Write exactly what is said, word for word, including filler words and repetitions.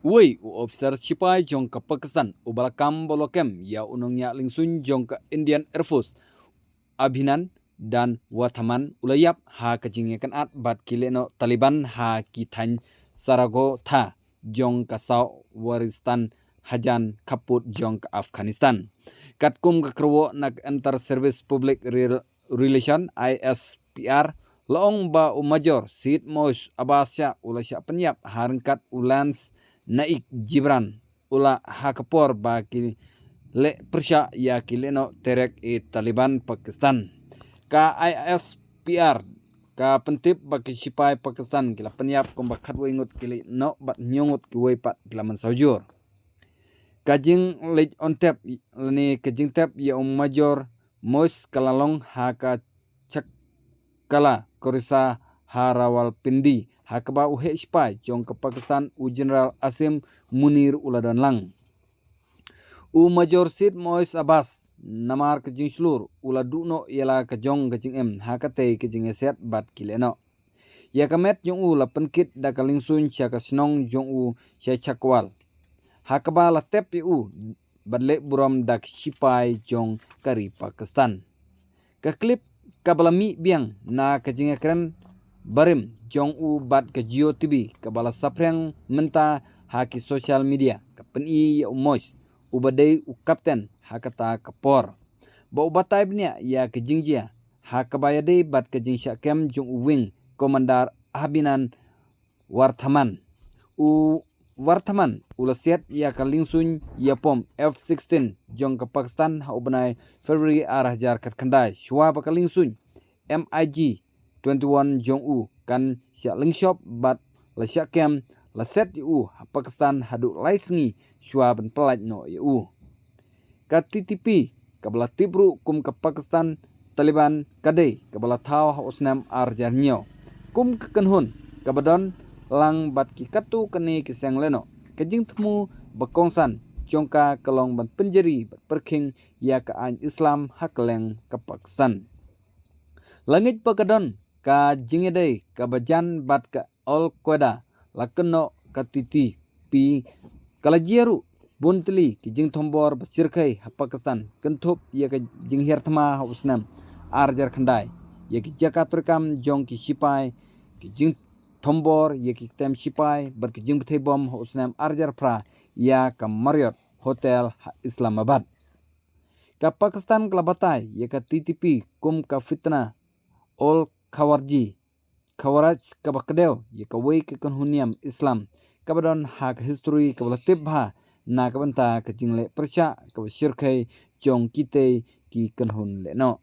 Uwei u officer shipai jong ka Pakistan uba la kam bad u la kem ïa u nongñiah lyngsuiñ jong ka Indian Air Force, Abhinandan Varthaman, u la ïap ha ka jingïakynad bad ki lehnoh Taliban ha ki thaiñ Saragotha jong ka South Waziristan hajan khappud jong ka Afghanistan. Katkum ka kyrwoh na ka Inter Service Public Rel- Relation, I S P R, la ong ba u Major Syed Moez Abbas Shah u la shah pynïap ha ryngkat u Lance Naik Jibran u la ha ka por ba ki leh pyrshah ïa ki lehnoh Tehrik-e-Taliban Pakistan. Ka I S P R ka pyntip ba ki shipai Pakistan ki la pynïap kumba khatwei ngut ki lehnoh bad hynñiew ngut kiwei pat ki la mynsaw jur. Ka jingleit on tep lane ka jingtep ïa u Major Moez ka la long ha ka Chakla Koriza ha Rawalpindi, ha kaba u heh shipai jong ka Pakistan u General Asim Munir u la don lang. U Major Syed Moez Abbas, namar ka jingshlur, u la duh noh ïa la ka jong ka jingim ha katei ka jingïasiat bad ki lehnoh. Ïa ka met jong u la pynkit da ka lyngsuiñ sha ka shnong jong u sha Chakwal, ha kaba la tep ïa u bad leh burom da ki shipai jong ka ri Pakistan. Ka klip kaba la mih biang na ka jingïakren barim jong u bad ka Jio T V kaba la saphriang mynta ha ki social media ka pyni ïa u Moez, uba dei u kapten ha kata ka por, ba u batai bniah ïa ka jingjia ha kaba ïadei bad ka jingshah kem jong u Wing Commander Abhinandan Varthaman. U Varthaman u la siat ïa ka lyngsuiñ ïapom F sixteen jong ka Pakistan ha u bnai February ar hajar khatkhyndai, shuwa ba ka lyngsuiñ MiG twenty-one jong u kan shah lyngshop bad la shah kem, la set ïa u ha Pakistan haduh lai sngi shuwa ban pyllait noh ïa u. Ka T T P, kaba la tip ruh kum ka Pakistan Taliban, ka dei kaba la thaw ha u snem ar hajar hynñiew. Kum ka kynhun kaba don lang bad ki katto katne ki seng lehnoh, ka jingthmu ba kongsan jong ka ka long ban pynjari bad pyrkhing ïa ka aiñ Islam ha kylleng ka Pakistan. La ngeit ba ka don ka jingïadei kaba jan bad ka Al Qaeda, la kynnoh ka T T P. Ka la jia ruh bun tylli ki jingthombor ba shyrkhei ha Pakistan, kynthup ïa ka jinghiar thma ha u snem ar hajar khyndai ïa ki jaka treikam jong ki shipai, ki jingthombor ïa ki ktem shipai bad ki jingbthei bom ha u snem ar hajar phra ïa ka Marriott Hotel ha Islamabad. Ka Pakistan ka la batai ïa ka T T P kum ka fitna ul Khawarji, Khawarij, kaba kdew ïa kawei ka kynhun niam Islam kaba don ha ka history kaba la tip bha na ka bynta ka jingleh pyrshah kaba shyrkhei jong kitei ki kynhun lehnoh.